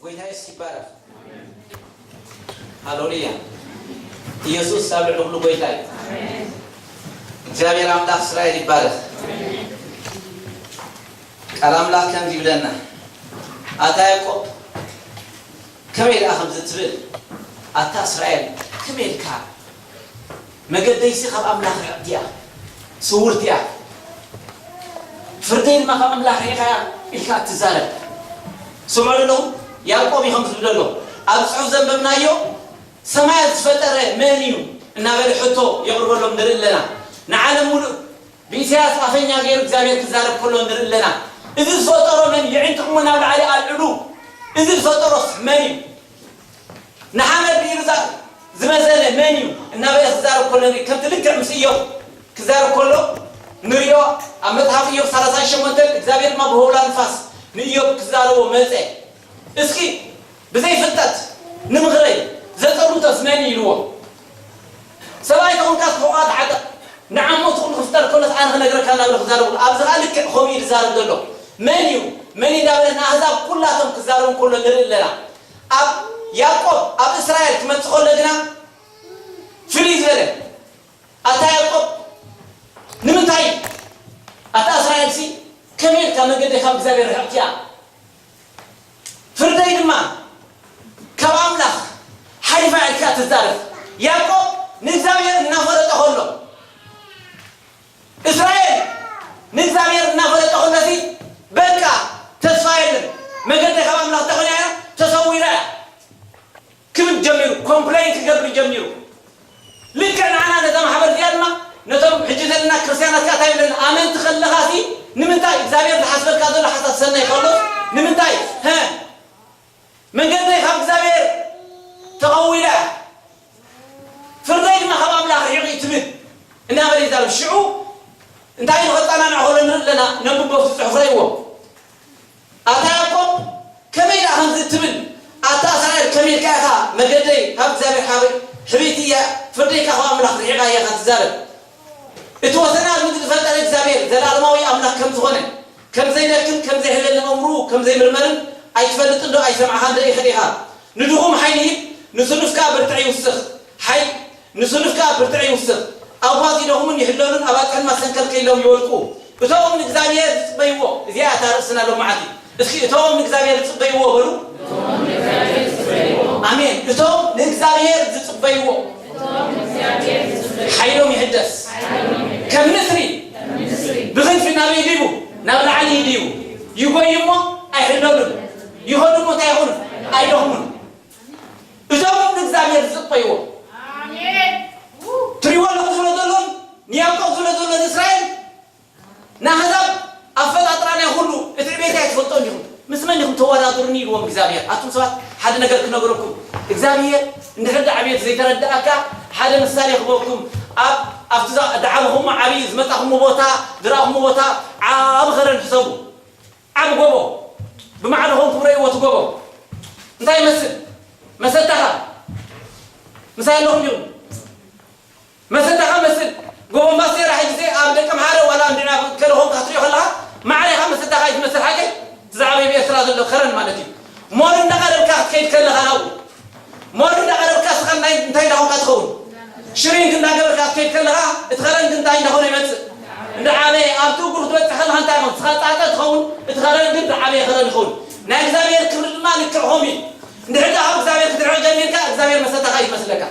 ጎይታ የሱስ ይባረኽ። ሃሌሉያ። ኢየሱስ ኣብ ልዕሊ ኩሉ ጎይታ እዩ። እግዚኣብሔር ኣምላኽ እስራኤል ይባረኽ። ቃል ኣምላኽ ከምዚ ይብለና፣ ኣታ ያዕቆብ ከመይ ደኣ ከምዚ ትብል፣ ኣታ እስራኤል ከመይ ኢልካ መገደይሲ ካብ ኣምላኽ ርሕቕቲ እያ፣ ስውርቲ እያ። ፍርደይ ድማ ካብ ኣምላኽ ርሒቓ እያ ኢልካ እትዛረብ። ስምዑ ኣለኹም። ያዕቆብ እዩ ከምዚ ዝብል ዘሎ። ኣብ ጽሑፍ ዘንበብናዮ ሰማያት ዝፈጠረ መን እዩ እናበለ ሕቶ የቕርበሎም ንርኢ ኣለና። ንዓለም ሙሉእ ብኢሳያስ ኣፈኛ ገይሩ እግዚኣብሔር ክዛረብ ከሎ ንርኢ ኣለና። እዚ ዝፈጠሮ መን እዩ? የዒንትኹሞ ናብ ላዕሊ ኣልዕሉ። እዚ ዝፈጠሮስ መን እዩ? ንሓመድ ብኢዱ ዛ-፣ ዝመዘነ መን እዩ? እናበለ ክዛረብ ከሎ ንርኢ። ከምቲ ልክዕ ምስ ኢዮብ ክዛረብ ከሎ ንሪኦ። ኣብ መጽሓፍ ኢዮብ ሰላሳ ሸሞንተ እግዚኣብሔር ድማ ብህውላ ንፋስ ንኢዮብ ክዛረቦ መጸ። እስኪ ብዘይ ፍልጠት ንምኽረይ ዘጸልውቶስ መን እዩ ኢልዎ። ሰብኣይ ተኾንካስ ሕቖኻ ተዓጠቕ፣ ንዓሞ እቲ ኩሉ ክፍጠር ከሎስ ኣነ ክነግረካ እናበለ ክዛረብሉ። ኣብዚ ኸኣ ልክዕ ከምኡ እዩ ዝዛረብ ዘሎ። መን እዩ? መን እዩ? እንዳበለ ንኣህዛብ ኩላቶም ክዛረቡ ከሎ ንርኢ ኣለና። ኣብ ያዕቆብ፣ ኣብ እስራኤል ክመጽእ ከሎ ግና ፍልይ ዝበለ። ኣታ ያዕቆብ ንምንታይ? ኣታ እስራኤልሲ ከመይ ኢልካ መገደይ ካብ እግዚኣብሔር ርሕቕቲ እያ? ፍርደይ ድማ ካብ ኣምላኽ ሓሊፋ ኢልካ ትዛረብ። ያዕቆብ ንእግዚኣብሔር እናፈለጠ ከሎ፣ እስራኤል ንእግዚኣብሔር እናፈለጠ ከሎሲ በቃ ተስፋ የለን። መገደይ ካብ ኣምላኽ እንተኾይና እያ ተሰዊራ እያ ክብል ጀሚሩ፣ ኮምፕሌን ክገብር ጀሚሩ። ልክዕ ንዓና ነዛ ማሕበር እዚኣ ድማ ነቶም ሕጂ ዘለና ክርስትያናት ከኣ እንታይ ይብለና? ኣመንቲ ከለኻሲ ንምንታይ እግዚኣብሔር ዝሓስበልካ ዘሎ ሓሳብ ሰናይ ከሎስ ንምንታይ? ሀ? መንገደይ ካብ እግዚኣብሔር ተቐዊላ፣ ፍርደይ ድማ ካብ ኣምላኽ ርሒቑ እዩ ትብል እናበለ ይዛረብ። ሽዑ እንታይ ኢሉ ከጸናንዖ ከሎ ንርኢ ኣለና። ነንብቦ፣ ኣብቲ ጽሑፍ ረእይዎ። ኣታ ያዕቆብ ከመይ ደኣ ከምዚ እትብል? ኣታ እስራኤል ከመይ ኢልካ ኢኻ? መገደይ ካብ እግዚኣብሔር ሓበይ-፣ ሕብይቲ እያ፣ ፍርደይ ካብ ኣምላኽ ርሒቓ እያ ኢኻ ትዛረብ። እቲ ወሰናት ምድሪ ዝፈጠረ እግዚኣብሔር ዘለኣለማዊ ኣምላኽ ከም ዝኾነ፣ ከም ዘይደክም፣ ከም ዘይሕለልን ኣእምሮኡ ከም ዘይምርመርን ኣይትፈልጥን ዶ? ኣይሰማዕኻን ዶ ኢኻ ዲኻ? ንድኹም ሓይሊ ሂብ፣ ንስኑፍ ከኣ ብርትዕ ይውስኽ። ሓይ-፣ ንስኑፍ ከኣ ብርትዕ ይውስኽ። ኣጓዝ ይደኽሙን ይሕለሉን፣ ኣባጽሕን ማሰንከል ከይሎም ይወድቁ። እቶም ንእግዚኣብሔር ዝጽበይዎ፣ እዚኣ እታ ርእስና ሎማዓንቲ። እስኪ እቶም ንእግዚኣብሔር ዝጽበይዎ በሉ። ኣሜን። እቶም ንእግዚኣብሔር ዝጽበይዎ ሓይሎም ይሕደስ። ከም ንስሪ ብኽንፊ ናበይ ይድይቡ? ናብ ላዕሊ ይድይቡ። ይጎዩ እሞ ኣይሕለሉን። ይኸዱ እሞ እንታይ ይኹኑ? ኣይደኽሙን። እቶም ንእግዚኣብሔር ዝጽበይዎ። ትሪእዎ ኣለኹም ዝብሎ ዘሎ፣ ንያዕቆብ ዝብሎ ዘሎ ንእስራኤል፣ ንኣህዛብ ኣፈጣጥራ ናይ ኩሉ እቲ ዕቤት ኣይትፈልጦ እንዲኹም። ምስ መን ኢኹም ተወዳድሩኒ ኢልዎም እግዚኣብሔር። ኣቱም ሰባት ሓደ ነገር ክነግረኩም። እግዚኣብሔር እንድሕር ደኣ ዕቤት ዘይተረድኣካ ሓደ ምሳሌ ክበኩም። ኣብ፣ ኣብቲ ዛ-፣ ዝዓበኹሞ ዓብዪ ዝመጻኹሞ ቦታ፣ ዝረኣኹሞ ቦታ ዓቢ ኸረን ሕሰቡ። ዓቢ ጎቦ። ብማዕዶ ኾንኩም ረእይዎ እቲ ጎቦ። እንታይ ይመስል? መሰታኻ። ምሳይ ኣለኹም ዲኹም? መሰታኻ መስል። ጎቦ ማስቴራ ሕጂ ዘይ ኣብ ደቂ ኣምሓረ ዋላ እንዲና ከለኹም ክትሪኦ ከለኻ ማዕረ ኢኻ መሰታኻ እዩ ትመስል ሓቂ። እቲ ዝዓበየ ብኤርትራ ዘሎ ከረን ማለት እዩ። ሞር እንዳቐረብካ ክትከይድ ከለኻ ናብኡ። ሞር እንዳቐረብካ ስኻ ናይ እንታይ እንዳኾንካ ትኸውን? ሽሪንክ እንዳገበርካ ክትከይድ ከለኻ እቲ ከረን ግን እንታይ እንዳኾነ ይመጽእ? እንዳዓበየ ኣብቲ እግሩ ክትበጽሕ ከለኻ እንታይ ይኸውን? ስኻ ጻጸ ትኸውን፣ እቲ ከረን ግን ዝዓበየ ከረን ይኸውን። ናይ እግዚኣብሔር ክብሪ ድማ ልክዕ ከምኡ እዩ። እንድሕር ደኣ ካብ እግዚኣብሔር ክትርሕቕ ጀሚርካ እግዚኣብሔር መሰታኻ እዩ ዝመስለካ።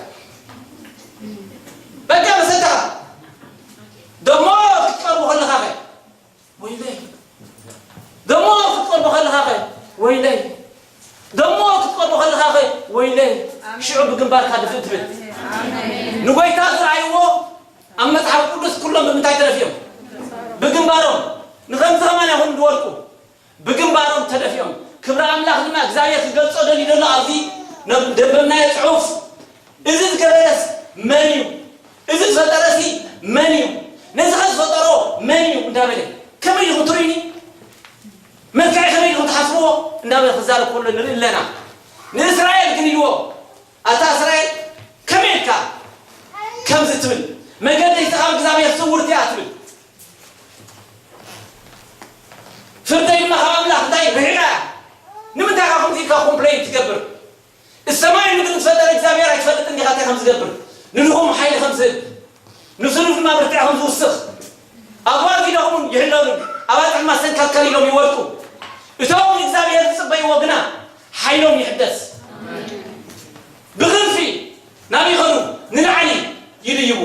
በቃ መሰታኻ። ደሞ ክትቀርቡ ከለኻ ኸ? ወይለይ። ደሞ ክትቀርቡ ከለኻ ኸ? ወይለይ። ደሞ ክትቀርቡ ከለኻ ኸ? ወይለይ። ሽዑ ብግንባርካ ድፍእ ትብል። ንጎይታ ዝረኣይዎ ኣብ መጽሓፍ ቅዱስ ኩሎም ብምንታይ ተደፊኦም? ብግንባሮም። ንኸምዚ ኸማን ኣይኹን ዝወድቁ። ብግንባሮም ተደፊኦም። ክብሪ ኣምላኽ ድማ እግዚኣብሔር ክገልጾ ደልዩ ዘሎ ኣብዚ ነብ-፣ ደንበብናዮ ጽሑፍ። እዚ ዝገበረስ መን እዩ? እዚ ዝፈጠረሲ መን እዩ? ነዚ ኸ ዝፈጠሮ መን እዩ? እንዳበለ ከመይ ኢኹም ትርእዩኒ? መልክዐይ ከመይ ኢኹም ትሓስብዎ? እንዳበለ ክዛረብ ከሎ ንርኢ ኣለና። ንእስራኤል ግን ኢልዎ፣ ኣታ እስራኤል ከመይ ኢልካ ከምዚ ትብል? መገደይ ካብ እግዚኣብሔር ስውርቲ እያ ትብል። ፍርደይ ድማ ካብ ኣምላኽ እንታይ ርሒቓ እያ? ንምንታይ ኢኻ ከምዚ ኢልካ ኮምፕሌን ትገብር? ሰማይን ምድርን ዝፈጠረ እግዚኣብሔር ኣይትፈልጥን ዲኻ እንታይ ከም ዝገብር? ንልሆም ሓይሊ ከም ዝህብ፣ ንስኑፍ ድማ ብርትዐ ከም ዝውስኽ፣ ኣጓጊዶምን ይሕለሉ፣ ኣባጽሕ ድማ ሰንከልከል ኢሎም ይወድቁ። እቶም ንእግዚኣብሔር ዝጽበይዎ ግና ሓይሎም ይሕደስ። ብኽንፊ ናብ ይኸዱ፣ ንላዕሊ ይድይቡ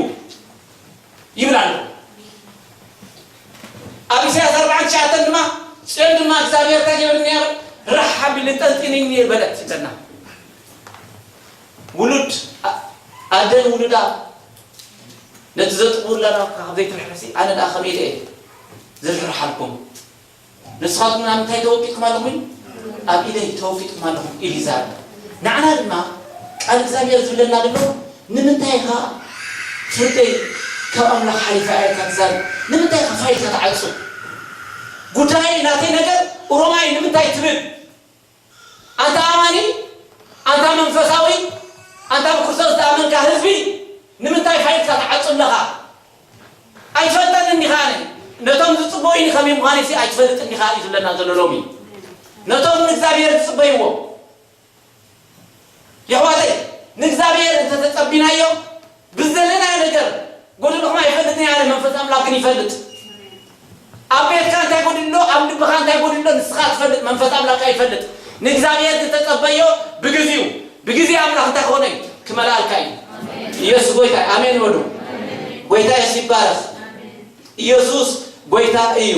ይብል ኣሎ። ኣብ ኢሳያስ ኣርባዓን ትሽዓተን ድማ፣ ጽዮን ድማ እግዚኣብሔር እንታይ ገይሩኒ ኣሎ? ራሕ ኣቢሉ ጠንጢኑኒ በለት ይብለና። ውሉድ ኣ-፣ ኣደን ውሉዳ ነቲ ዘጥብውላ ናብ ካብ ዘይትርሕርሲ፣ ኣነ ደኣ ከመይ ኢለ እየ ዝርሕርሓልኩም? ንስኻትኩም ናብ ምንታይ ተወቂጥኩም ኣለኹም? ኣብ ኢደይ ተወቂጥኩም ኣለኹም ኢሉ ይዛረብ። ንዓና ድማ ቃል እግዚኣብሔር ዝብለና ዘሎ፣ ንምንታይ ኢኻ ፍርደይ ካብ ኣምላኽ ሓሊፋ እያ ኢልካ ትዛረብ? ንምንታይ ኢኻ ፋይልካ ትዓጹ? ጉዳይ ናተይ ነገር ኦሮማይ ንምንታይ ትብል? ኣንታ ኣማኒ፣ ኣንታ መንፈሳዊ፣ ኣንታ ብክርስቶስ ዝኣመንካ ህዝቢ፣ ንምንታይ ፋይልካ ትዓጹ ኣለኻ? ኣይትፈልጠንን ዲኻ? ኣነ ነቶም ዝጽበዩኒ ከመይ ምዃነይሲ ኣይትፈልጥን ዲኻ እዩ ዝብለና ዘሎ ሎሚ። ነቶም ንእግዚኣብሔር ዝጽበይዎ። የሕዋተይ፣ ንእግዚኣብሔር እንተተጸቢናዮ፣ ብዘለናዮ ነገር ጎደሎ ከማ ይፈልጥ እየ ኣለ፣ መንፈስ ኣምላኽ ግን ይፈልጥ። ኣብ ቤትካ እንታይ ጎዲሎ፣ ኣብ ልብኻ እንታይ ጎዲሎ ንስኻ ትፈልጥ፣ መንፈስ ኣምላኽ ከኣ ይፈልጥ። ንእግዚኣብሔር እንተጸበዮ ብግዜኡ፣ ብግዜ ኣምላኽ እንታይ ክኾነ እዩ? ክመልኣልካ እዩ። ኢየሱስ ጎይታ እዩ። ኣሜን በሉ። ጎይታ ኢየሱስ ይባረኽ። ኢየሱስ ጎይታ እዩ።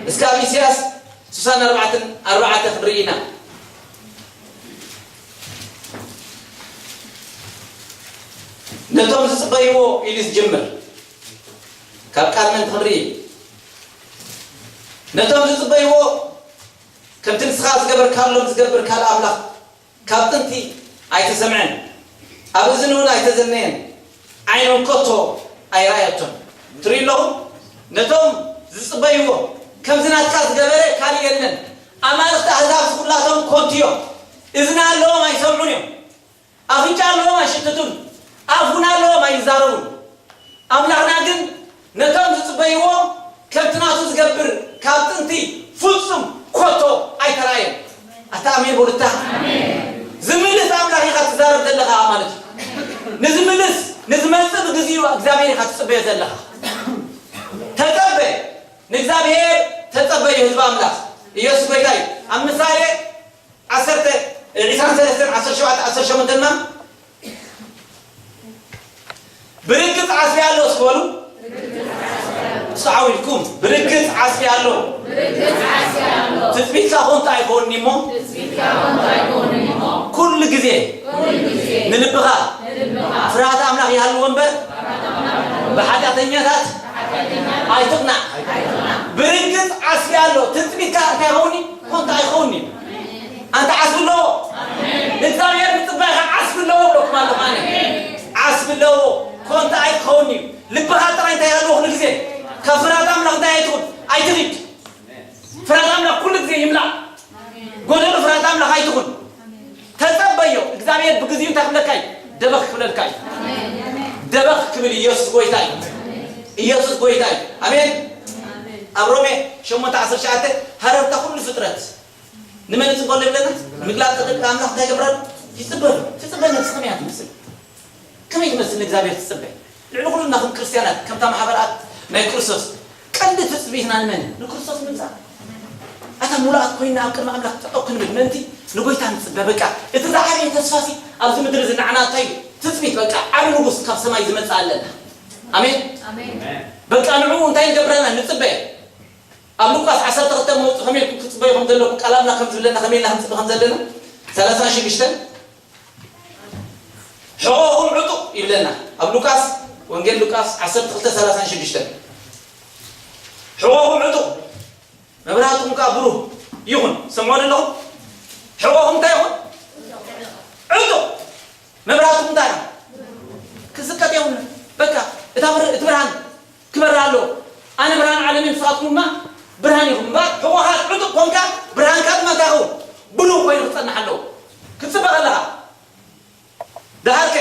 እስከ ኣብ ኢሳያስ ስሳን ኣርባዕተን ኣርባዕተ ክንርኢ ኢና። ነቶም ዝጽበይዎ ኢሉ ዝጅምር። ካብ ቃል መን ክንርኢ? ነቶም ዝጽበይዎ ከምቲ ንስኻ ዝገበርካሎም ዝገብር ካልእ ኣምላኽ ካብ ጥንቲ ኣይተሰምዐን፣ ኣብ እዝኒ እውን ኣይተዘነየን፣ ዓይኖም ከቶ ኣይረኣየቶን። ትርኢ ኣለኹም፣ ነቶም ዝጽበይዎ ከምዚ ናትካ ዝገበረ ካልእ የለን። ኣማልኽቲ ኣህዛብ ኩላቶም ኮንቲ እዮም። እዝኒ ኣለዎም ኣይሰምዑን እዮም። ኣፍንጫ ኣለዎም ኣይሽትቱን። ኣፍ እውን ኣለዎም ኣይዛረቡን። ኣምላኽና ግን ነቶም ዝጽበይዎ ከምቲ ናቱ ዝገብር ካብ ጥንቲ ፍጹም ኮቶ ኣይተራእየን። ኣታ ኣሜን በሉታ። ዝምልስ ኣምላኽ ኢኻ ትዛረብ ዘለኻ ማለት እዩ። ንዝምልስ ንዝመጽእ ብግዚኡ እግዚኣብሔር ኢኻ ትጽበዮ ዘለኻ። ተጸበ ንእግዚኣብሔር ተጸበዩ ህዝቢ ኣምላኽ። ኢየሱስ ጎይታ እዩ። ኣብ ምሳሌ ዓሰርተ ዒስራን ሰለስተን ዓሰርተ ሸውዓተ ዓሰርተ ሸሞንተ ድማ ብርግጽ ዓስቢ ኣሎ እስኪ በሉ። እስኪ ዓው ኢልኩም ብርግጽ ዓስቢ ኣሎ። ትጽቢትካ ኮንታ ኣይኮንኒ እሞ ኩሉ ግዜ ንልብኻ ፍርሃት ኣምላኽ ይሃልዎ እምበር ብሓጢኣተኛታት ኣይትቕናዕ። ብርግጽ ዓስቢ ኣሎ። ትጽቢትካ እንታይ ይኸውን? ኮንታ ኣይኸውን እዩ። ኣንታ ዓስቢ ኣለዎ። ንእግዚኣብሔር ምጽባይካ ዓስቢ ኣለዎ ብለኩም ኣለኹ ኣነ። ዓስቢ ኣለዎ። ኮንታ ኣይክኸውን እዩ። ልብኻ ጥራይ እንታይ ኣለዎ ኩሉ ግዜ? ካብ ፍርሃት ኣምላኽ እንታይ ኣይትኹን? ኣይትኺድ። ፍርሃት ኣምላኽ ኩሉ ግዜ ይምላእ። ጎደሎ ፍርሃት ኣምላኽ ኣይትኹን። ተጸበዮ። እግዚኣብሔር ብግዚኡ እንታይ ክብለካ እዩ? ደበኽ ክብለልካ እዩ። ደበኽ ክብል ኢየሱስ ጎይታ እዩ። ኢየሱስ ጎይታ እዩ። ኣሜን። ኣብ ሮሜ ሸሞንተ ዓሰርተ ትሽዓተ ሃረርታ ኩሉ ፍጥረት ንመን ይጽበሎ ይብለና? ምግላጽ ጽድቂ ኣምላኽ እንታይ ይገብረሉ? ይጽበሉ። ትጽበ ነብስኻ ከመይ እያ ትመስል? ከመይ ትመስል ንእግዚኣብሔር ትጽበ? ልዕሊ ኩሉ ንሕና ከም ክርስትያናት፣ ከምታ ማሕበራት ናይ ክርስቶስ ቀንዲ ትጽቢትና ንመን? ንክርስቶስ ንምምጻእ። ኣታ ሙሉኣት ኮይና ኣብ ቅድሚ ኣምላኽ ጠጠው ክንብል ምእንቲ ንጎይታ ንጽበ። በቃ እቲ ዝዓበየ ተስፋሲ ኣብዚ ምድሪ እዚ ንዓና እንታይ እዩ? ትጽቢት በቃ ዓቢ ንጉስ ካብ ሰማይ ዝመጽእ ኣለና። ኣሜን። ኣሜን። በቃ ንዕኡ እንታይ ንገብረና? ንጽበ። ኣብ ሉቃስ ዓሰርተ ክልተ መውጽእ ከመይ ኢልኩም ክትጽበዩ ከም ዘለኩም ቃል ኣምላኽ ከም ዝብለና ከመይ ኢልና ክንጽበ ከም ዘለና ሰላሳን ሽዱሽተን ሕቖኹም ዕጡቕ ይብለና። ኣብ ሉቃስ፣ ወንጌል ሉቃስ ዓሰርተ ክልተ ሰላሳን ሽዱሽተን ሕቖኹም ዕጡቕ መብራህትኹም ከኣ ብሩህ ይኹን። ሰምዖ ዘለኹም? ሕቖኹም እንታይ ይኹን? ዕጡቕ። መብራህትኹም እንታይ ይኹን? ክዝቀጥ የብሉን። በቃ እታ ብር-፣ እቲ ብርሃን ክበርህ ኣለዎ። ኣነ ብርሃን ዓለም እየ፣ ንስኻትኩም ድማ ብርሃን ኢኹም። እምበኣር ሕቖኻ ዕጡቕ ኮንካ፣ ብርሃንካ ድማ እንታይ ይኸውን? ብሩህ ኮይኑ ክጸንሕ ኣለዎ። ክትጽበ ከለኻ። ደሓርከ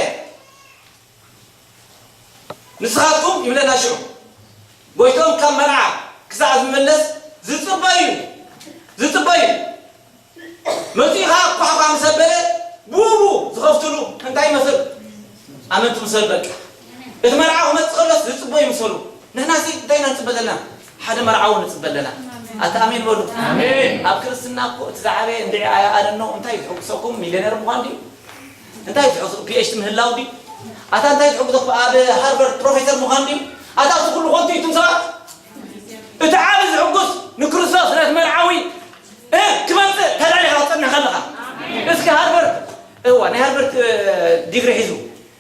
ንስኻትኩም ይብለና ሽዑ፣ ጎይቶም ካብ መርዓ ክሳዕ ዝመለስ ዝጽበዩ፣ ዝጽበዩ። መጺኡ ኸዓ ኳሕኳ ምስ ኣበለ ብኡ ብኡ ዝኸፍትሉ እንታይ ይመስል? ኣመንቲ ምስ በሉ በቃ። እቲ መርዓ ክመጽእ ከሎስ ዝጽበዩ ይምሰሉ። ንሕናሲ እንታይ ኢና ንጽበ ዘለና? ሓደ መርዓዊ ንጽበ ኣለና። ኣታ ኣሜን በሉ። ኣሜን። ኣብ ክርስትና እኮ እቲ ዝዓበየ እንድዒ ኣያ ኣደኖ እንታይ ዝሕጉሰኩም? ሚልዮነር ምዃን ድዩ? እንታይ ዝሕጉስ? ፒኤችዲ ምህላው ድዩ? ኣታ እንታይ ዝሕጉሰኩም? ኣብ ሃርቨርድ ፕሮፌሰር ምዃን ድዩ? ኣታ እዚ ኩሉ ኮንቱ እዩ እቱም ሰባት። እቲ ዓቢ ዝሕጉስ ንክርስቶስ ነቲ መርዓዊ እ፣ ክመጽእ ተዳሊኻ ክትጸንሕ ከለኻ። እስኪ ሃርቨርድ፣ እዋ፣ ናይ ሃርቨርድ፣ እ፣ ዲግሪ ሒዙ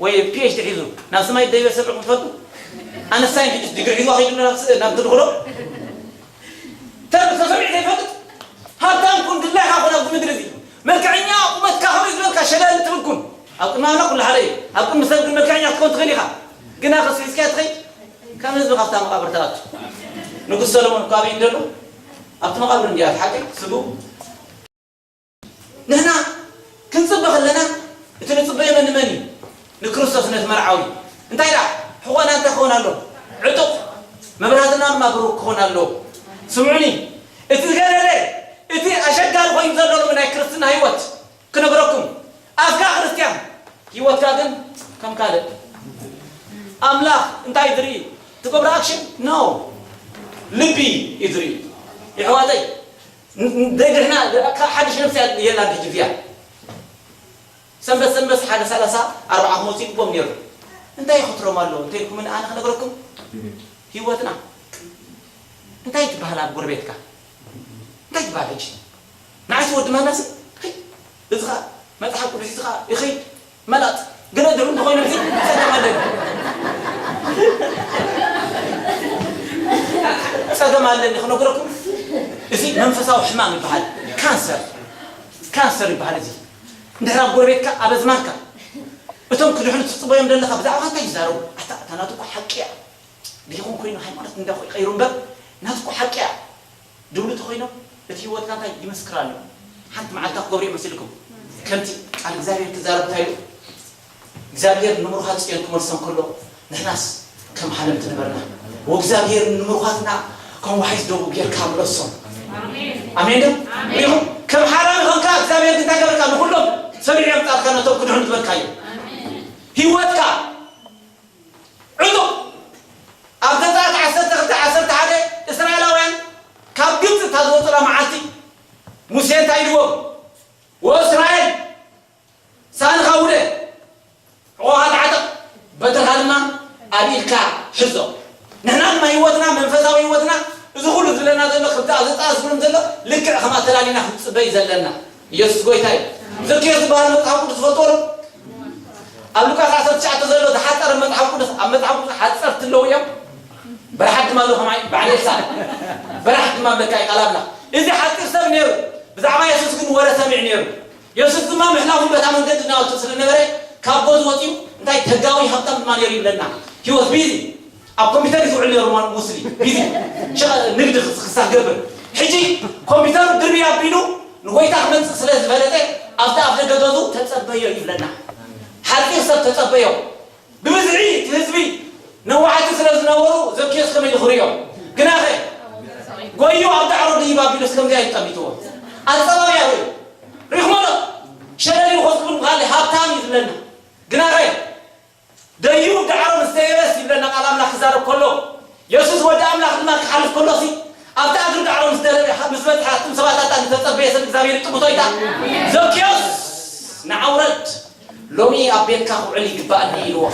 ወይ ፒኤችዲ ሒዙ ናብ ሰማይ ደይበ ሰብዕኩም ትፈልጡ? ኣነስታይን ሕጅስ ዲግሪ ሒዙ ከይዱ ናብ ስ-፣ ናብ ትድኽሎ? ተ-፣ ተሰሚዑ ዘይፈልጥ? ሃብታም ኩን፣ ድላይካ ኩን ኣብዚ ምድሪ እዚ። መልክዐኛ ቁመትካ ከመይ ዝበልካ ሸለል ትብል ኩን። ኣብ ቅድሚ ኣምላኽ ኩሉ ሓደ እዩ። ኣብ ቅድሚ ሰብ ግን መልክዐኛ ክትከውን ትኽእል ኢኻ። ግና ከስሒስካያ ትኸይድ። ከም ህዝቢ ካብታ መቓብር ተኣቱ። ንጉስ ሰሎሞን እኮ ኣበይ እንደሎ? ኣብቲ መቓብር እንድያ፣ እቲ ሓቂ ስግው። ንሕና ክንጽበ ከለና፣ እቲ ንጽበዮ መን መን እዩ? ንክርስቶስ፣ ነቲ መርዓዊ። እንታይ ደኣ? ሕቖና እንታይ ክኸውን ኣሎ? ዕጡቕ። መብራህትና ድማ ብሩህ ክኸውን ኣለዎ። ስምዑኒ፣ እቲ ዝገደደ፣ እቲ ኣሸጋሪ ኮይኑ ዘሎ ናይ ክርስትና ህይወት ክነግረኩም፣ ኣፍካ ክርስትያን፣ ህይወትካ ግን ከም ካልእ። ኣምላኽ እንታይ ዝርኢ? ትገብሮ ኣክሽን? ኖ። ልቢ እዩ ዝርኢ። የሕዋተይ፣ ን-፣ ን-፣ ደድሕና፣ ካብ ሓድሽ ነብሲ የላን ሕጂ እዚኣ። ሰንበት ሰንበት ሓደ ሰላሳ ኣርብዓ ክመጹ ይግቦም ነይሩ። እንታይ ይኸትሮም ኣሎ? እንተኢልኩምን ኣነ ክነግረኩም? ህይወትና። እንታይ ትበሃል ኣብ ጎረቤትካ? እንታይ ትበሃል ሕጂ? ንዓይሲ ወዲ ማናሲ፣ ኸይ፣ እዚ ኸኣ መጽሓፍ ቅዱስ፣ እዚ ኸኣ ይኸይድ፣ መላጥ። ግን እድሩ እንተኾይኑ፣ እዚ ጸገም ኣለኒ። ጸገም ኣለኒ ክነግረኩም። እዚ መንፈሳዊ ሕማም ይበሃል። ካንሰር። ካንሰር ይበሃል እዚ። እንድሕር ኣብ ጎረቤትካ፣ ኣብ ኣዝማድካ፣ እቶም ክድሕኑ ትጽበዮም ዘለኻ፣ ብዛዕባ እንታይ ይዛረቡ? ኣታ፣ እታ ናቱ እኮ ሓቂ እያ። ዲኹም ኮይኑ ሃይማኖት እንዳ ቀይሩ እምበር፣ ናቱ እኮ ሓቂ እያ። ድብሉ ተኾይኖም፣ እቲ ህይወትካ እንታይ ይመስክር ኣሎ? ሓንቲ መዓልቲ ክገብሩ እዮም መሲልኩም። ከምቲ ቃል እግዚኣብሔር ክዛረብ እንታይ ኢሉ? እግዚኣብሔር ንምሩኻት ጽዮን ክመልሶም ከሎ፣ ንሕናስ ከም ሓለምቲ ነበርና። ወእግዚኣብሔር ንምሩኻትና ከም ዋሕስ ደቡብ ጌርካ ምለሶም። ኣሜን ዶ? ሪኹም? ከም ሓላሚ ኾንካ፣ እግዚኣብሔር ግን እንታይ ገበርካ? ንኹሎም ሰሚዑ የምጻእካ፣ ነቶም ክድሕኑ ዝበልካዮም። ህይወትካ ዕጡቕ። ኣብ ዘጸኣት ዓሰርተ ክልተ ዓሰርተ ሓደ እስራኤላውያን ካብ ግብጺ እታ ዝወጹላ መዓልቲ ሙሴ እንታይ ኢልዎም? ወእስራኤል ሳንኻ ውደ፣ ሕቖኻ ተዓጠቕ፣ በትርኻ ድማ ኣብ ኢድካ ሕዞ። ንሕና ድማ ህይወትና፣ መንፈሳዊ ህይወትና፣ እዚ ኩሉ ዝብለና ዘሎ፣ ከምቲ ኣብ ዘጸኣት ዝብሎም ዘሎ፣ ልክዕ ከም ኣተላሊና ክንጽበይ ዘለና። ኢየሱስ ጎይታ እዩ። ዘኪዮስ ዝበሃል መጽሓፍ ቅዱስ ትፈልጥዎ ዶ? ኣብ ሉቃስ ዓሰርተ ትሽዓተ ዘሎ ዝሓጸረ መጽሓፍ ቅዱስ፣ ኣብ መጽሓፍ ቅዱስ ሓጸርቲ ኣለዉ እዮም። በረሓት ድማ ኣለዉ፣ ከማይ በዓል ኤልሳ። በረሓት ድማ ኣለካ እዩ ቃል ኣምላኽ። እዚ ሓጺር ሰብ ነይሩ። ብዛዕባ የሱስ ግን ወረ ሰሚዑ ነይሩ። የሱስ ድማ ምሕላፉ በታ መንገዲ እናወጽእ ስለ ነበረ፣ ካብ ገዝኡ ወጺኡ እንታይ ተጋዊ ሃብታም ድማ ነይሩ ይብለና። He was busy። ኣብ ኮምፒተር እዩ ዝውዕል ነይሩ ማ-፣ ሙስሊ። ቢዚ። ሸ-፣ ንግዲ ክስ-፣ ክሳብ ገብር። ሕጂ ኮምፒተሩ ድርብይ ኣቢሉ ንጎይታ ክመጽእ ስለ ዝፈለጠ፣ ኣብቲ ኣፍ ደገ ገዝኡ ተጸበዮ ይብለና። ሓጺር ሰብ ተጸበዮ። ብብዝሒ እቲ ህዝቢ ነዋሕቲ ስለ ዝነበሩ ዘኪዮስ ከመይ ኢሉ ክርእዮ? ግናኸ ጎዩ ኣብ ዳዕሮ ድይብ ኣቢሉስ ከምዚ ኣይጠሚትዎ። ኣጸባብያ ርእዩ። ሪእኹሞ ዶ? ሸለል ኢሉ ኮፍ ክብል ምኻል ሃብታም እዩ ዝብለና። ግናኸ ደዩ ዳዕሮ ምስ ደየበስ ይብለና ቃል ኣምላኽ ክዛረብ ከሎ፣ የሱስ ወዲ ኣምላኽ ድማ ክሓልፍ ከሎሲ፣ ኣብቲ ኣግሪ ዳዕሮ ምስ ደረበ፣ ምስ በጽሐ፣ ኣቱም ሰባት ኣታ ዝተጸበየ ሰብ እግዚኣብሔር ይጥምቶ ኢታ። ዘኪዮስ፣ ንዓ ውረድ፣ ሎሚ ኣብ ቤትካ ክውዕል ይግባኣኒ ኢልዎ።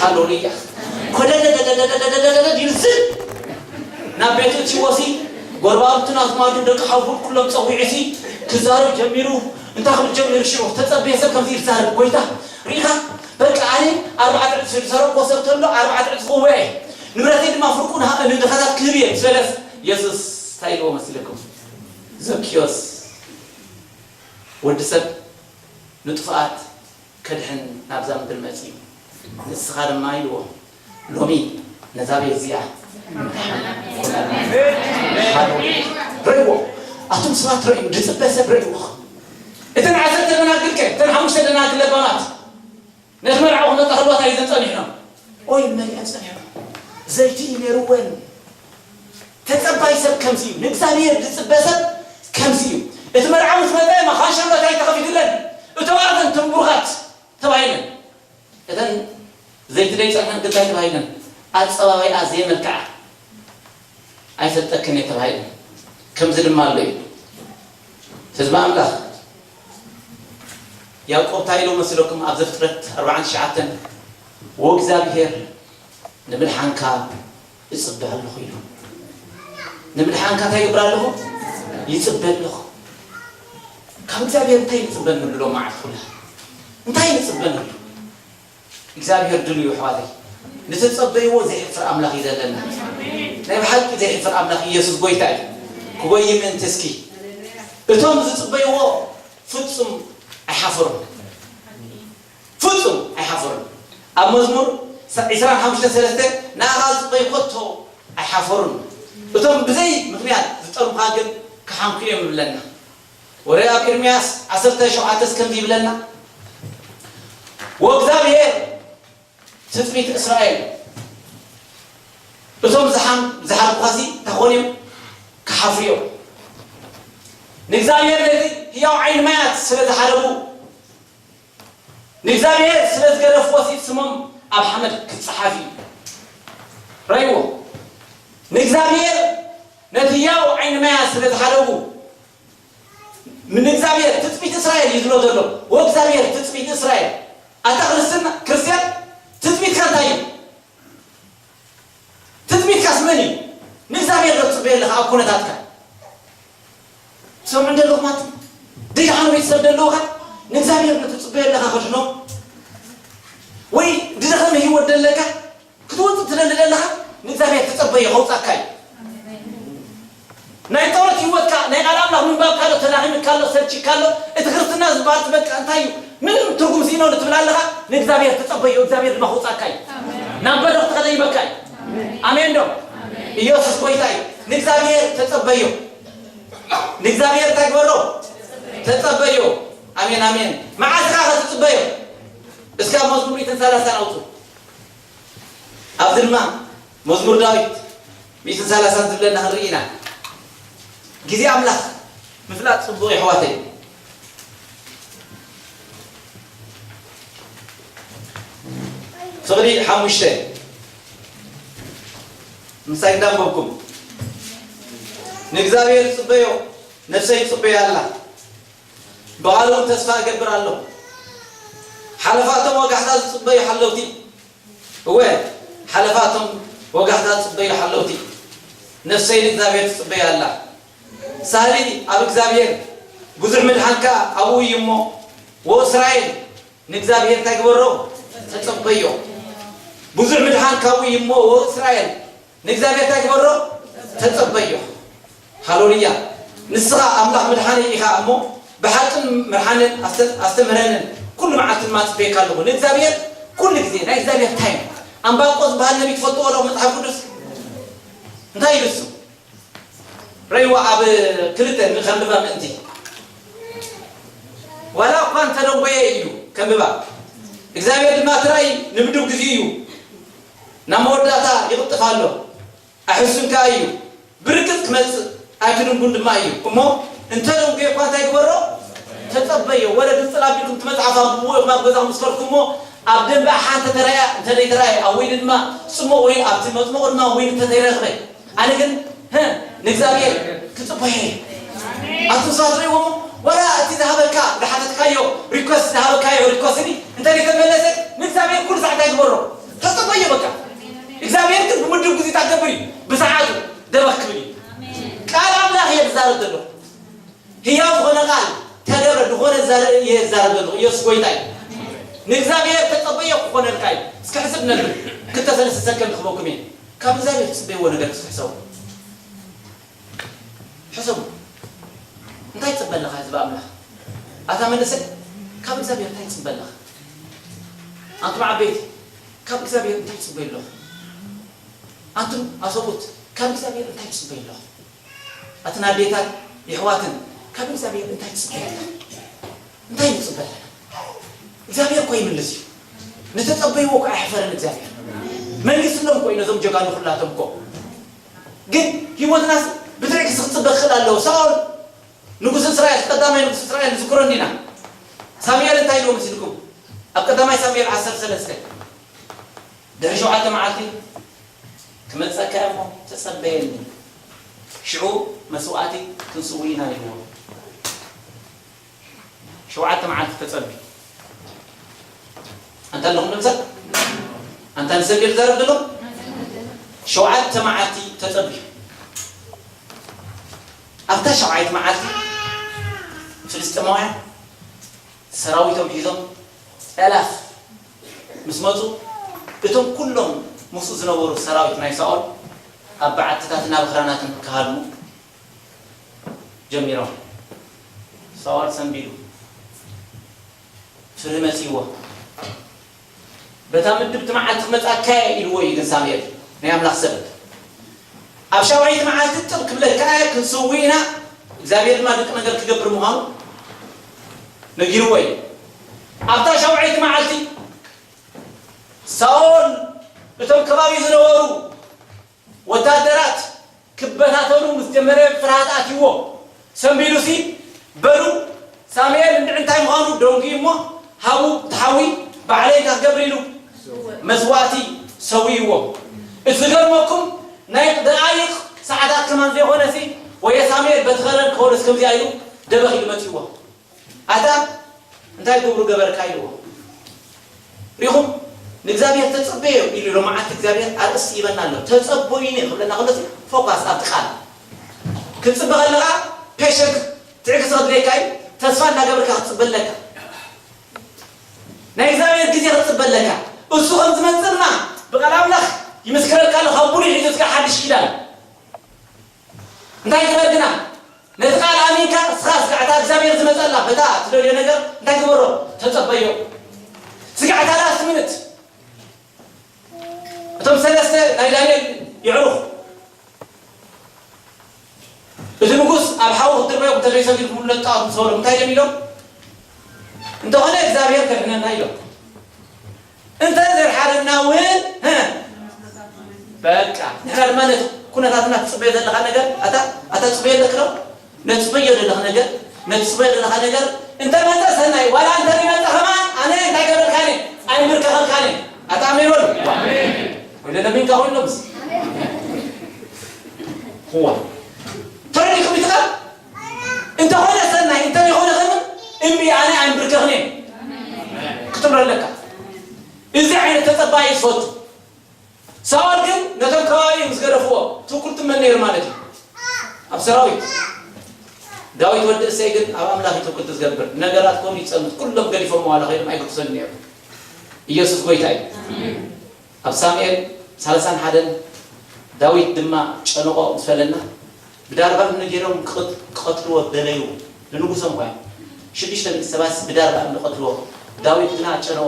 ሃሌሉያ። ኮደደደደደደደደደደ ኢሉ ዝል ናብ ቤቱ እትይዎሲ፣ ጎረባብቱን ኣዝማዱን ደቂ ሓውቡን ኩሎም ጸዊዑሲ፣ ክዛረብ ጀሚሩ። እንታይ ክብል ጀሚሩ ሽዑ? ዝተጸበየ ሰብ ከምዚ ኢሉ ይዛረብ፣ ጎይታ፣ ርኢኻ? በቃ ኣነ ኣርባዕተ ዕጽፊ ዝሰረቕዎ ሰብ ተሎ ኣርባዕተ ዕጽፊ ክህቦ እየ። ንብረተይ ድማ ፍርቁ ንሃ-፣ ንድኻታት ክህብ እየ ምስ በለስ፣ የሱስ እንታይ ኢልዎ መሲለኩም? ዘኪዮስ፣ ወዲ ሰብ ንጥፉኣት ከድሕን ናብዛ ምድሪ መጺኡ። ንስኻ ድማ ኢልዎ፣ ሎሚ ነዛ ቤት እዚኣ ምድሓን። ረእይዎ፣ ኣቱም ሰባት ረእዩ፣ ዝጽበ ሰብ ረእይዎ። እተን ዓሰርተ ደናግል ከ፣ እተን ሓሙሽተ ደናግል ለባማት ነቲ መርዓዊ ክመጻ ከልዋ እንታይ ኢለን ጸኒሕኖም? ኦይል መሊኣን ጸኒሖም። ዘይቲ ነይርወን። ተጸባይ ሰብ ከምዚ እዩ። ንእግዚኣብሔር ዝጽበ ሰብ ከምዚ እዩ። እቲ መርዓ ምስ መጸ መኻን ሸሎት ኣይተኸፊትለን። እቶም ኣተን ትንቡኻት ተባሂለን። እተን ዘይትደይ ጸንሐን ግዳይ ተባሂለን። ኣጸባባይኣ ዘየመልክዓ ኣይፈልጠክን እየ ተባሂለን። ከምዚ ድማ ኣሎ እዩ። ህዝቢ ኣምላኽ ያዕቆብ እንታይ ኢሉ መስለኩም? ኣብ ዘፍጥረት ኣርባዓን ትሽዓተን፣ "ወእግዚኣብሔር ንምድሓንካ እጽበ ኣለኹ" ኢሉ። ንምድሓንካ እንታይ ይገብር ኣለኹ? ይጽበ ኣለኹ። ካብ እግዚኣብሔር እንታይ ንጽበ ንብሎ መዓት ኩላ? እንታይ ንጽበ ንብሎ? እግዚኣብሔር ድሉ እዩ ኣሕዋተይ። ንተጸበይዎ ዘይሕፍር ኣምላኽ እዩ ዘለና። ናይ ብሓቂ ዘይሕፍር ኣምላኽ ኢየሱስ ጎይታ እዩ። ክጎይ ምእንቲ እስኪ እቶም ዝጽበይዎ ፍጹም ኣይሓፈሩን። ፍጹም ኣይሓፈሩን። ኣብ መዝሙር ዒስራን ሓሙሽተን ሰለስተ፣ "ንኣኻ ዝጽበዩ ከቶ ኣይሓፈሩን። እቶም ብዘይ ምኽንያት ዝጠልሙኻ ግን ክሓምኩ እዮም" ይብለና። ወረ ኣብ ኤርምያስ ዓሰርተ ሸውዓተ ከምዚ ይብለና፣ "ወእግዚኣብሔር ትጽቢት እስራኤል፣ እቶም ዝሓም-፣ ዝሓርቡኻሲ ተኾንዮም ክሓፍሩ እዮም። ንእግዚኣብሔር ነቲ ህያው ዓይኒ ማያት ስለ ዝሓረቡ፣ ንእግዚኣብሔር ስለ ዝገደፍዎሲ ስሞም ኣብ ሓመድ ክጸሓፍ እዩ።" ረይዎ። ንእግዚኣብሔር ነቲ ህያው ዓይኒ ማያት ስለ ዝሓረቡ፣ ንእግዚኣብሔር ትጽቢት እስራኤል እዩ ዝብሎ ዘሎ። ወእግዚኣብሔር ትጽቢት እስራኤል። ኣታ ክርስትና፣ ክርስትያን፣ ትጽቢትካ እንታይ እዩ? ትጽቢትካስ መን እዩ? ንእግዚኣብሔር ዶ ትጽበዮ ኣለኻ ኣብ ኩነታትካ? ትሰምዑ እንደ ኣለኹም ኣት-፣ ደይሓኑ ቤተሰብ ዶ ኣለውኻ? ንእግዚኣብሔር ዶ ትጽበዮ ኣለኻ ከድሕኖ? ወይ ድደኸመ ህይወት ደለካ? ክትወጽእ ትደሊ ዘለኻ ንእግዚኣብሔር ተጸበዮ ከውጻካ እዩ። ናይ ጸሎት ህይወትካ፣ ናይ ቃል ኣምላኽ ምንባብካ ዶ ተዳኺምካ ኣሎ፣ ሰልችካ ኣሎ? እቲ ክርስትና ዝበሃል በቃ እንታይ እዩ? ምንም ትርጉም ስኢኖ ትብል ኣለኻ? ንእግዚኣብሔር ተጸበዮ፣ እግዚኣብሔር ድማ ከውጻካ እዩ። ናብ በረኽቲ ከደይበካ እዩ። ኣሜን ዶ? ኢየሱስ ጎይታ እዩ። ንእግዚኣብሔር ተጸበዮ። ንእግዚኣብሔር እንታይ ግበሮ? ተጸበዮ። ኣሜን፣ ኣሜን። መዓስ ኢኻ ከትጽበዮ? እስከ ኣብ መዝሙር ሚእትን ሰላሳን ኣውጹ። ኣብዚ ድማ መዝሙር ዳዊት ሚእትን ሰላሳን ዝብለና ክንርኢ ኢና። ግዜ ኣምላኽ ምፍላጥ ጽቡቕ የሕዋተይ። ፍቕዲ ሓሙሽተ ምሳይ እንዳንበብኩም፣ "ንእግዚኣብሔር ጽበዮ፣ ነፍሰይ ጽበያ ኣላ፣ ብቓሉ እውን ተስፋ እገብር ኣለኹ። ሓለፋቶም ወጋሕታ ዝጽበዩ ሓለውቲ፣ እወ፣ ሓለፋቶም ወጋሕታ ዝጽበዩ ሓለውቲ፣ ነፍሰይ ንእግዚኣብሔር ትጽበያ ኣላ። ሳህሊ ኣብ እግዚኣብሔር፣ ብዙሕ ምድሓን ከኣ ኣብኡ እዩ እሞ፣ ወእስራኤል ንእግዚኣብሔር እንታይ ግበሮ? ተጸበዮ። ብዙሕ ምድሓን ካብኡ እዩ እሞ፣ ወእስራኤል ንእግዚኣብሔር እንታይ ግበሮ? ተጸበዮ። ሃሌሉያ። ንስኻ ኣምላኽ ምድሓነይ ኢኻ እሞ፣ ብሓቅን ምርሓንን ኣስተ-፣ ኣስተምህረንን፣ ኩሉ መዓልቲ ድማ ጽበየካ ኣለኹ። ንእግዚኣብሔር ኩሉ ግዜ፣ ናይ እግዚኣብሔር ታይም። ኣንባቆ ዝበሃል ነቢይ ትፈልጥዎ ዶ መጽሓፍ ቅዱስ? እንታይ ኢሉ እሱ? ረይዋ ኣብ ክልተ ንኸንብባ ምእንቲ። ዋላ እኳ እንተደንጎየ እዩ ከንብባ። እግዚኣብሔር ድማ ትራይ ንምድብ ግዜ እዩ። ናብ መወዳእታ ይቕጥፍ ኣሎ። ኣሕሱን ከኣ እዩ። ብርግጽ ክመጽእ ኣይክድንጉን ድማ እዩ። እሞ እንተ ደንጎየ እኳ እንታይ ግበሮ? ተጸበዮ። ወረ ግጽል ኣቢልኩም እቲ መጽሓፍ ኣንብብዎ ኢኹም ኣብ ገዛኹም ምስ ከድኩም እሞ ኣብ ደንበ ኣሓ እንተ ተራእያ፣ እንተ ዘይተራእየ፣ ኣብ ወይኒ ድማ ጽሙቕ ወይኒ፣ ኣብቲ መጽሙቕ ድማ ወይኒ እንተ ዘይረኽበ፣ ኣነ ግን፣ ህ፣ ንእግዚኣብሔር ክጽበዮ እየ። ኣቱም ሰባት ርእይዎ እሞ፣ ዋላ እቲ ዝሃበካ፣ ዝሓተትካዮ ሪኮስት፣ ዝሃበካዮ ሪኮስት እዚ እንተ ዘይተመለሰ፣ ንእግዚኣብሔር ኩሉ ሰዓት እንታይ ግበሮ? ተጸበዮ በቃ። እግዚኣብሔር ግን ብምድብ ግዜ እንታይ ክገብር እዩ? ብሰዓቱ ደበኽ ክብል እዩ። ቃል ኣምላኽ እየ ዝዛረብ ዘለኹ። ህያው ዝኾነ ቃል ተገብረ ዝኾነ ዘርኢ እየ ዝዛረብ ዘለኹ። ኢየሱስ ጎይታ እዩ። ንእግዚኣብሔር ተጸበዮ ክኾነልካ እዩ። እስኪ ሕስብ ነብል። ክልተ ሰለስተ ሰከንድ ክህበኩም እየ። ካብ እግዚኣብሔር ትጽበይዎ ነገር እስኪ ሕሰቡ። ሕሰቡ። እንታይ ትጽበ ኣለኻ ህዝቢ ኣምላኽ? ኣታ መንእሰይ፣ ካብ እግዚኣብሔር እንታይ ትጽበ ኣለኻ? ኣንቱም ዓበይቲ፣ ካብ እግዚኣብሔር እንታይ ትጽበዩ ኣለኹ? ኣንቱም ኣሰብኡት፣ ካብ እግዚኣብሔር እንታይ ትጽበዩ ኣለኹ? ኣትን ኣዴታት የሕዋትን፣ ካብ እግዚኣብሔር እንታይ ትጽበዩ ኣለኹ? እንታይ ንጽበ ኣለና? እግዚኣብሔር እኮ ይምልስ እዩ። ንተጸበይዎ እኮ ኣይሕፈርን እግዚኣብሔር። መንግስቲ ሎም እኮ እዩ ነዞም ጀጋኑ ኩላቶም እኮ። ግን ህይወትናስ ብትዕግስቲ ክትጽበ ክኽእል ኣለዎ። ሳኦል ንጉስ እስራኤል፣ ቀዳማይ ንጉስ እስራኤል ንዝክሮ እንዲና። ሳሙኤል እንታይ ኢልዎ መሲልኩም? ኣብ ቀዳማይ ሳሙኤል ዓሰርተ ሰለስተ፣ ድሕሪ ሸውዓተ መዓልቲ ክመጸካ እሞ ተጸበየኒ፣ ሽዑ መስዋእቲ ክንስው ኢና ኢልዎ። ሸውዓተ መዓልቲ ተጸቢ። ኣንታ ኣለኹም ድምሰ? ኣንታ ንሰብ ይዛረብ ዘሎ? ሸውዓተ መዓልቲ ተጸቢ። ኣብታ ሸውዓይቲ መዓልቲ ፍልስጤማውያን ሰራዊቶም ሒዞም፣ ጠላፍ ምስ መጹ፣ እቶም ኩሎም ምስኡ ዝነበሩ ሰራዊት ናይ ሳኦል ኣብ በዓትታትን ኣብ ኣኽራናትን ክሃድሙ ጀሚሮም። ሳኦል ሰንቢዱ፣ ፍርሂ መጺእዎ። "በታ ምድብቲ መዓልቲ ክመጻካ እየ" ኢልዎ እዩ ግን ሳሙኤል፣ ናይ ኣምላኽ ሰብ። "ኣብ ሻውዓይቲ መዓልቲ ጥብ ክብለካ እየ፣ ክንስዊ ኢና፣ እግዚኣብሔር ድማ ድንቂ ነገር ክገብር ምዃኑ ነጊርዎ እዩ።" ኣብታ ሻውዓይቲ መዓልቲ ሳኦል እቶም ከባቢ ዝነበሩ ወታደራት ክበታተኑ ምስ ጀመረ ፍርሃት ኣትይዎ። ሰንቢዱሲ፣ "በሉ ሳሙኤል እንድዒ እንታይ ምዃኑ ደንጉዩ እሞ፣ ሃቡ እቲ ሓዊ ባዕለይ እንታይ ክገብር?" ኢሉ መስዋእቲ ሰዊእዎ። እቲ ዝገርመኩም፣ ናይ ደቓይቕ ሰዓታት ከማን ዘይኮነሲ፣ "ወየ ሳሙኤል በቲ ኸረን ክኸውንስ ከምዚኣ" ኢሉ ደበኽ ኢሉ መጺእዎ። ኣታ እንታይ ግብሩ ገበርካ ኢልዎ። ሪኹም ንእግዚኣብሔር ተጸበዮ ኢሉ ሎማዓት እግዚኣብሔር ኣርእስቲ ይበና ኣሎ። "ተጸቦዩኒ" ክብለና ከሎ ፎካስ ኣብቲ ቃል ክትጽበ ከለኻ ፔሸንት ትዕግስቲ ክድልየካ እዩ። ተስፋ እናገበርካ ክትጽበ ኣለካ። ናይ እግዚኣብሔር ግዜ ክትጽበ ኣለካ። እሱ ከም ዝመጽእ ድማ ብቓል ኣምላኽ ይምስክረልካ ኣሎ። ካብ ብሉይ ሒዙ እስካብ ሓድሽ ኪዳን እንታይ ግበር ግና? ነቲ ቃል ኣሚንካ እስኻ ስጋዕታ እግዚኣብሔር ዝመጸላ በታ ትደልዮ ነገር እንታይ ግበሮ? ተጸበዮ። ስጋዕታ ላስት ሚኒት እቶም ሰለስተ ናይ ዳንኤል የዕሩኽ እቲ ንጉስ ኣብ ሓዊ ክትድርበዮም እንተዘይሰጊድኩምሉ ነጣወት ምስ በሎም እንታይ ኢሎም ኢሎም? "እንተኾነ እግዚኣብሔር ከድሕነና" ኢሎም። "እንተ ዘይሓረና እውን" እ፣ በቃ ንሕና ድማ ነቲ ኩነታትና ትጽበዮ ዘለኻ ነገር ኣታ ኣታ ትጽበዮ ኣለክ ዶ? ነቲ ትጽበዮ ዘለኻ ነገር ነቲ ትጽበዮ ዘለኻ ነገር እንተ መጸ ሰናይ፣ ዋላ እንተ ዘይመጸ ከማን ኣነ እንታይ ገብረልካኒ? ኣይምብርከኸልካኒ። ኣታ ኣሜን በሉ። ወይለ ለሚንካ ኮይኖምስ እዋ ተረዲእኩም ኢትኻ? እንተኾነ ሰናይ፣ እንተዘይኮነ ከማን እምቢ፣ ኣነ ኣይምብርከኽን እየ ክትብሎ ኣለካ። እዚ ዓይነት ተጸባይ ዝፈቱ። ሳኦል ግን ነቶም ከባቢ ምስ ገደፍዎ፣ ትውክልቲ መን ነይሩ ማለት እዩ? ኣብ ሰራዊት። ዳዊት ወዲ እሴይ ግን ኣብ ኣምላኽ እዩ ትውክልቲ ዝገብር። ነገራት ኮኑ ይጸንት፣ ኩሎም ገዲፎም ዋላ ከይዶም ኣይግድሶን ነይሩ። ኢየሱስ ጎይታ እዩ። ኣብ ሳሙኤል ሰላሳን ሓደን ዳዊት ድማ ጨነቖ ምስ ፈለና፣ ብዳርባ እምኒ ገይሮም ክቕት-፣ ክቐትልዎ ደለዩ። ንንጉሶም ኳ ሽዱሽተ ሚእቲ ሰባት ብዳርባ እምኒ ቀትልዎ። ዳዊት ግና ጨነቖ።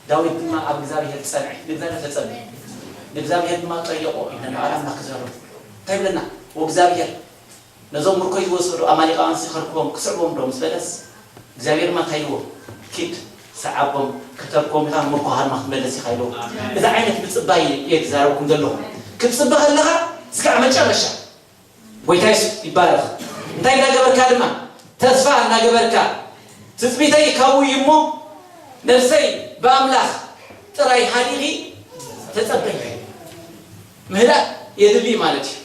ዳዊት ድማ ኣብ እግዚኣብሔር ጸንዐ። ንእግዚኣብሔር ተጸበየ። ንእግዚኣብሔር ድማ ጠየቖ። ኢልና ንቓል ኣምላኽ ክዛረቡ። እንታይ ይብለና? "ወእግዚኣብሔር ነዞም ምርኮይ ዝወሰዱ ኣማሌቃውያን ሲ ከርክቦም ክስዕቦም ዶ?" ምስ በለስ፣ እግዚኣብሔር ድማ እንታይ ኢልዎ? "ኪድ፣ ሰዓቦም፣ ከተርክቦም ኢኻ፣ ምርኮኻ ድማ ክትመለስ ኢኻ" ኢልዎ። እዚ ዓይነት ምጽባይ እየ ክዛረበኩም ዘለኹ። ክትጽበ ከለኻ፣ እስካዕ መጨረሻ ጎይታ የሱስ ይባረኽ። እንታይ እናገበርካ ድማ? ተስፋ እናገበርካ። "ትጽቢተይ ካብኡ እዩ እሞ፣ ነፍሰይ ብኣምላኽ ጥራይ ሃዲኺ ተጸበይ።" ምህዳእ የድሊ ማለት እዩ።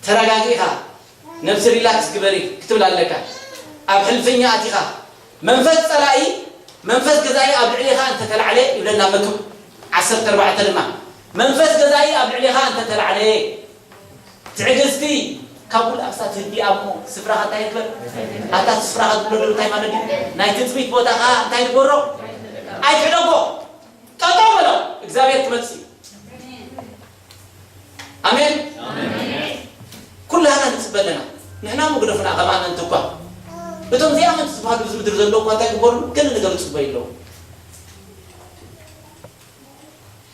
ተረጋጊእኻ፣ ነብሲ ሪላክስ ግበሪ ክትብል ኣለካ። ኣብ ሕልፍኛ ኣቲኻ፣ መንፈስ ጸላኢ፣ መንፈስ ገዛኢ ኣብ ልዕሌኻ እንተተላዕለ ይብለና መክብብ ዓሰርተ ኣርባዕተ ድማ፣ መንፈስ ገዛኢ ኣብ ልዕሌኻ እንተተላዕለ፣ ትዕግስቲ ካብ ኩሉ ኣክሳ ትህቢ ኣሞ ስፍራኻ እንታይ ይግበር? ኣታ ስፍራኻ ዝብሎ እንታይ ማለት እዩ? ናይ ትጽቢት ቦታኻ እንታይ ይግበሮ? ኣይትሕደጎ። ጠጠው በሎ። እግዚኣብሔር ክመጽእ እዩ። ኣሜን። ኩላህና ንጽበ ኣለና። ንሕና ምጉደፍና ከም ኣመንቲ እኳ። እቶም ዘይኣመንቲ ዝበሃሉ ኣብዚ ምድሪ ዘለዉ እኳ እንታይ ይግበሩ? ገለ ነገር ዝጽበዩ ኣለዉ።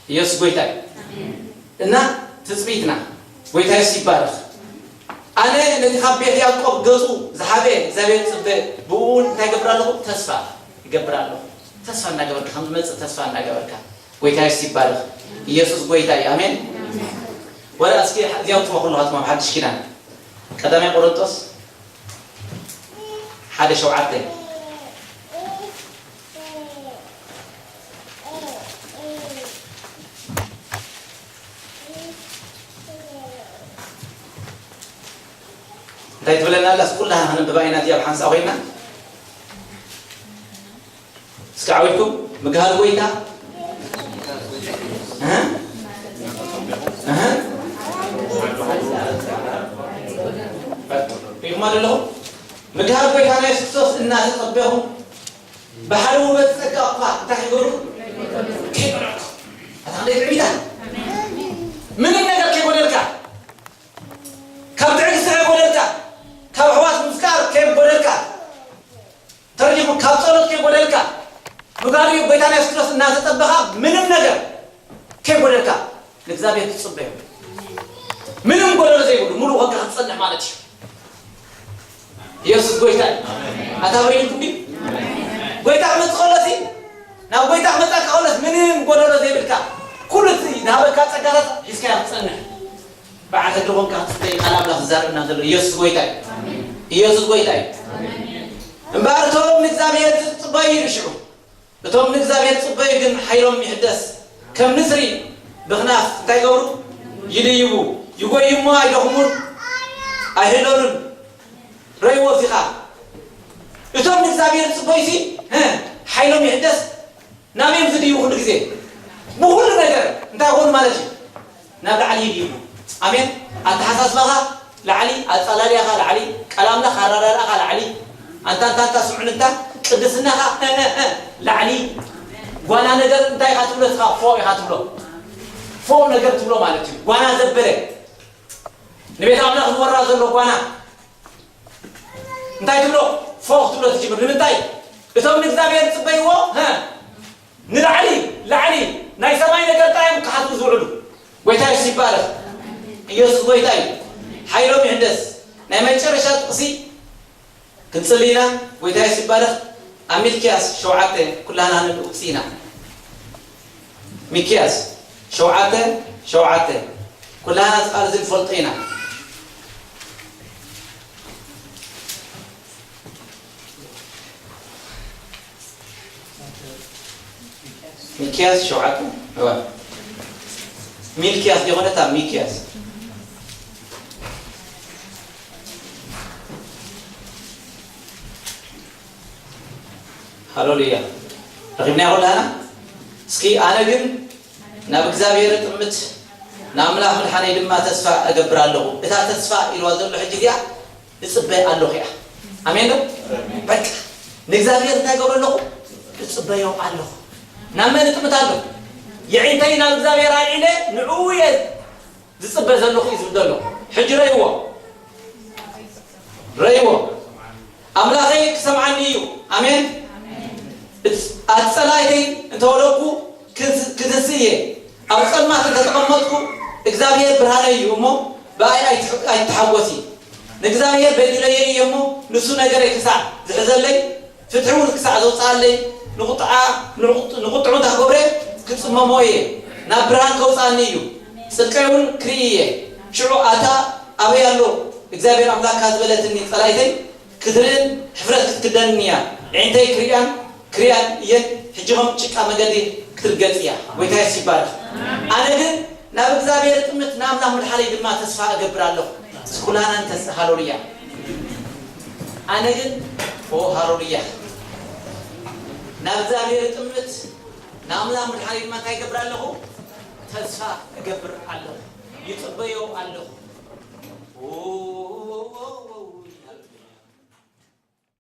ኢየሱስ ጎይታ እዩ። እና ትጽቢትና ጎይታ የሱስ ይባረኽ። ኣነ ነቲ ካብ ቤት ያዕቆብ ገጹ ዝሓበ እግዚኣብሔር ጽበ፣ ብኡ እውን እንታይ ይገብር ኣለኹ? ተስፋ ይገብር ኣለኹ። ተስፋ እናገበርካ ከም ዝመጽእ ተስፋ እናገበርካ። ጎይታ የሱስ ይባረኽ። ኢየሱስ ጎይታ እዩ። ኣሜን። ወላ እስኪ እዚኦም ትመኽሩ ኣለኹ፣ ኣብ ሓድሽ ኪዳን። ቀዳማይ ቆሮንቶስ ሓደ ሸውዓተ። እንታይ ትብለና ኣላ? ኩላና ክንብባ ኢና እዚኣ ብሓንሳእ ኮይና። እስኪ ዓዊድኩም፣ ምግሃር ጎይታ። እህ? እህ? ሪእኹማ ዶ ኣለኹም? ምግሃር ጎይታና የሱስ ክርስቶስ እናተጸበኹም፣ ብሓደ ውበት ጸጋ እኳ እንታይ ክገብሩ? ከይጎደልኩም። ኣታ ክንደይ ትዕቢታ! ምንም ነገር ከይጎደልካ፣ ካብ ትዕግስቲ ከይጎደልካ፣ ካብ ኣሕዋት ምፍቃር ከይጎደልካ፣ ተረዲእኩም፣ ካብ ጸሎት ከይጎደልካ፣ ብጋዲኡ ጎይታና የሱስ ክርስቶስ እናተጸበኻ፣ ምንም ነገር ከይጎደልካ ንእግዚኣብሔር ትጽበዮ። ምንም ጎደሎ ዘይብሉ፣ ምሉእ ኮንካ ክትጸንሕ ማለት እዩ። የሱስ ጎይታ እዩ። ኣታ በይንኩም ድዩ? ጎይታ ክመጽእ ከሎሲ፣ ናብ ጎይታ ክመጻካ ከሎስ፣ ምንም ጎደሎ ዘይብልካ፣ ኩሉ እቲ ዝሃበካ ጸጋታት ሒዝካዮ ክትጸንሕ። በዓል ሕጊ ኮንካ ክትጽበይ ቃል ኣምላኽ ዝዛረበና ዘሎ ኢየሱስ ጎይታ እዩ። ኢየሱስ ጎይታ እዩ። እምበኣር እቶም ንእግዚኣብሔር ዝጽበዩ ኢሉ ሽዑ፣ እቶም ንእግዚኣብሔር ዝጽበዩ ግን ሓይሎም ይሕደስ፣ ከም ንስሪ ብኽናፍ እንታይ ይገብሩ? ይድይቡ፣ ይጎዩ እሞ ኣይደኽሙን፣ ኣይህለሉን። ረእይዎ እዚ ኸኣ፣ እቶም ንእግዚኣብሔር ዝጽበዩሲ፣ እ፣ ሓይሎም ይሕደስ፣ ናበይ እዮም ዝድይቡ? ኩሉ ግዜ ብኹሉ ነገር እንታይ ይኾኑ ማለት እዩ? ናብ ላዕሊ ይድይቡ። ኣሜን። ኣተሓሳስባኻ ላዕሊ፣ ኣጸላልያኻ ላዕሊ፣ ቃል ኣምላኽ ኣረዳድኣኻ ላዕሊ፣ ኣንታ፣ ኣንታ፣ ኣንታ፣ ስዑን፣ እንታ ቅድስናኻ፣ እ፣ እ፣ እ፣ ላዕሊ። ጓና ነገር እንታይ ኢኻ ትብሎ? እስኻ ፎእ ኢኻ ትብሎ። ፎእ ነገር ትብሎ ማለት እዩ። ጓና ዘበለ፣ ንቤት ኣምላኽ ዝወራ ዘሎ ጓና እንታይ ትብሎ? ፎእ ክትብሎ ትጅምር። ንምንታይ? እቶም ንእግዚኣብሔር ዝጽበይዎ፣ ሀ፣ ንላዕሊ፣ ላዕሊ ናይ ሰማይ ነገር ጥራይ እዮም ክሓስቡ ዝውዕሉ። ጎይታ የሱስ ይባረኽ። ኢየሱስ ጎይታ እዩ። ሓይሎም ይሕደስ። ናይ መጨረሻ ጥቕሲ ክንጽሊ ኢና። ጎይታ የሱስ ይባረኽ። ኣብ ሚልክያስ ሸውዓተ ኩላና ንንውጽ ኢና። ሚልክያስ ሸውዓተ ሸውዓተ ኩላና እዚ ቃል እዚ ንፈልጦ ኢና። ሚልክያስ ሸውዓተ፣ እዋ። ሚልክያስ ዲኾነ እታ ሚልክያስ። ሃሌሉያ። ረኺብናዮ ኩላና? እስኪ ኣነ ግን ናብ እግዚኣብሔር እጥምት፣ ንኣምላኽ ምድሓነይ ድማ ተስፋ እገብር ኣለኹ። እታ ተስፋ ኢልዋ ዘሎ ሕጂ እዚኣ እጽበ ኣለኹ እያ። ኣሜን ዶ? በቃ ንእግዚኣብሔር እንታይ ገብሮ ኣለኹ? እጽበዮ ኣለኹ። ናብ መን እጥምት ኣለኹ? የዒንተይ ናብ እግዚኣብሔር ኣልዒለ ንዕኡ እየ ዝጽበ ዘለኹ እዩ ዝብል ዘሎ። ሕጂ ረእይዎ፣ ረእይዎ። ኣምላኸይ ክሰምዓኒ እዩ። ኣሜን። እጽ-፣ ኣጸላይተይ እንተወለኩ ክስ-፣ ክድሲ እየ። ኣብ ጸልማት እንተተቐመጥኩ እግዚኣብሔር ብርሃነይ እዩ እሞ ብኣይ ኣይትሕ-፣ ኣይትሓጎሲ። ንእግዚኣብሔር በዲለዮ እየ እሞ ንሱ ነገረይ ክሳዕ ዝሕዘለይ ፍትሒ እውን ክሳዕ ዘውፅኣለይ ንቁጥዓ-፣ ንቁጥ-፣ ንቁጥዑ እንታይ ክገብረ ክፅመሞ እየ። ናብ ብርሃን ከውፅኣኒ እዩ። ፅድቀይ እውን ክርኢ እየ። ሽዑ ኣታ ኣበይ ኣሎ እግዚኣብሔር ኣምላክካ ዝበለትኒ ጸላይተይ ክትርእን ሕፍረት ክትክደንን እያ። ኣዒንተይ ክርእያን ክርእያን እየን። ሕጂ ከም ጭቃ መገዲ ክትርገጽ እያ። ጎይታ የሱስ ይባረኽ። ኣነ ግን ናብ እግዚኣብሔር እጥምት፣ ንኣምላኽ ምድሓነይ ድማ ተስፋ እገብር ኣለኹ። እስኪ ኩላና ንተስእ። ሃሌሉያ። ኣነ ግን፣ ኦ ሃሌሉያ። ናብ እግዚኣብሔር እጥምት፣ ንኣምላኽ ምድሓነይ ድማ እንታይ እገብር ኣለኹ? ተስፋ እገብር ኣለኹ። ይጽበዮ ኣለኹ። ኦ